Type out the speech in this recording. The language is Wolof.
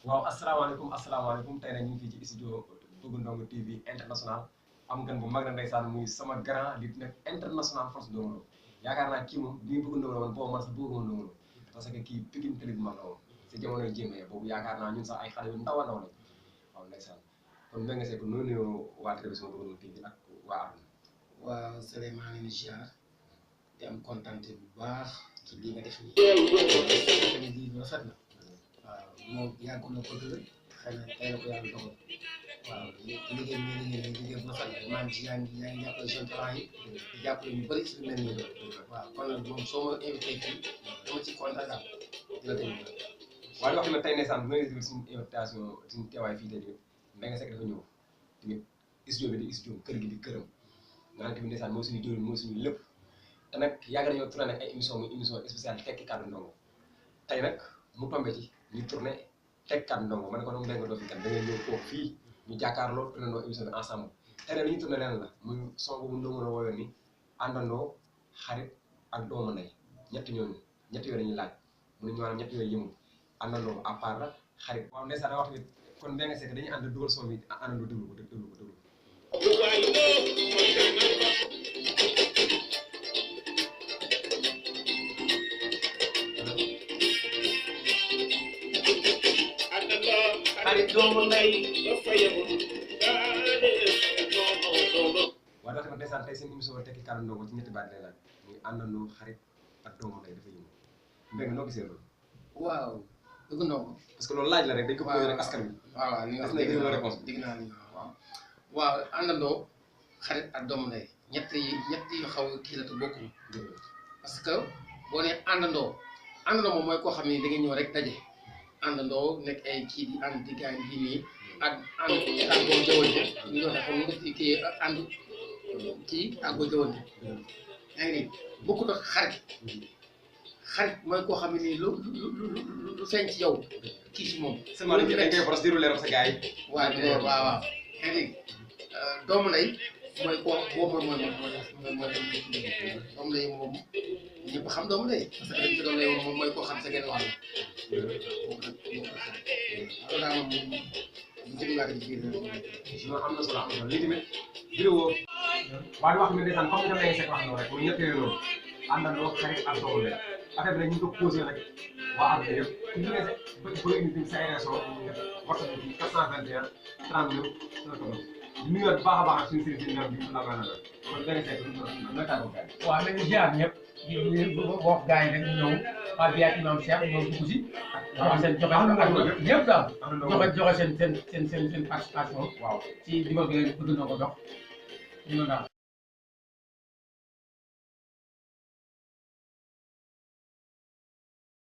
waaw asalaamaaleykum tey nag ñu ngi fii ci studio Beug Ndongo TV international am gan bu mag na ndeysaan muy sama grand li nekk international force Ndongo Lo yaakaar naa kii moom bi Beug Ndongo Lo woon boobu man sax bëggoon Ndongo Lo parce que kii Pikine télé bu mag la woon si jamonoy jéemee boobu yaakaar naa ñun sax ay xale yu ndaw a ndaw lañ waaw ndeysaan kon Mbengue Seck noonu nuyoo waa télévision Beug Ndongo TV ak waa àdduna. waaw Sëriñ maa ngi leen di ziar di am kontaan bu baax ci lii nga def nii. lii rafet na. waaw moom yàggul na ko dëgg xëy na tey la ko yàlla dogal waaw liggéey bi liggéey bu rafet la maa ngi ci yaa ngi jàppale jeune talent yi di jàppale ñu bëri si lu mel nii waaw kon nag moom soo ma invité fii dama ci kontaan daal di la déglu. waaye wax dëgg tey ndeysaan bu nga gis suñu invitation suñu teewaay fii tey Mbengue Seck dafa ñëw tamit studio bi di studio kër gi di këram nga xam tamit ndeysaan mooy suñu jëriñ mooy suñu lépp te nag yàgg nañoo tourné nag ay émission muy émission spéciale tekki kàddu ndongo tey nag mu tombé ci ñu tourné tekki kàddu ndongo ma ne ko noonu Mbengue doo fi kan da ngay ñëw toog fii ñu jàkkaarloo tourné ndoo émission bi ensemble tey nag li ñu tourné leen la muy son boobu Ndongo Lo wooyoon ni àndandoo xarit ak doomu ndey ñett yooyu lañuy laaj mu ne ñu maanaam ñett yooyu yëmul àndandoo à part la xarit waaw ndeysaan wax ni kon Mbengue Seck dañuy ànd dugal son bi àndandoo déglu ko déglu ko déglu xarit doomu ndey dafa yemul waaw dafa ndeysaan tey seen émission tekki kàddu ndongo ci ñetti baat lay laaj muy àndandoo xarit ak doomu ndey dafa yëngu Mbengue noo gisee loolu. waaw Beug Ndongo. parce que loolu laaj la rek dañ ko posé rek askan wi. waaw li nga wax dégg naa réponse dégg naa li nga wax waaw. waaw àndandoo xarit ak doomu ndey ñett yi xaw a kii la te bokkuñu parce que boo nee àndandoo moom mooy koo xam ne da ngeen ñëw rek daje. àndandoo nekk ay kii di ànd di gaañ di nii ak àggoo jawwante ñu wax xam nga kii ànd kii àggoo jawwante yaa ngi nii bokkut ak xarit mooy koo xam ne nii lu feeñ ci yow kii ci moom. seulement dañ koy boros diiru leeram sa gars yi. waaw yaa ngi dégg doomu ndey mooy koo boobu mooy doomu ndey moom ñëpp xam doomu ndey parce que dañ ci doomu ndey moom mooy koo xam sa genn wàll. loolu daal moom ñu jëmlaat ci biir non am na solo lii tamit vidéo waaye wax nga ndeysaan comme ni Mbengue Seck wax noonu rek muy ñett yooyu noonu àndandoo xarit ak doomu ndey affaire bi nag ñu ngi ko posé nag waa àdduna yëpp ku ñu ne bëgg indi sa émission WhatsApp bi 421 39 39 di nuyuwaat bu baax a baax ak suñu sëriñ si ñoom bi ñu la mën a doon kon Mbengue Seck na tàggoo gars yi. waaw nañu ziar ñëpp di wax gars yi rek ñu ñëw waa biyaat imam Cheikh ñoom dugg si joxe seen joxe ñëpp daal joxe seen participation. waaw ci dimbal bi leen Beug Ndongo jox ñu daal.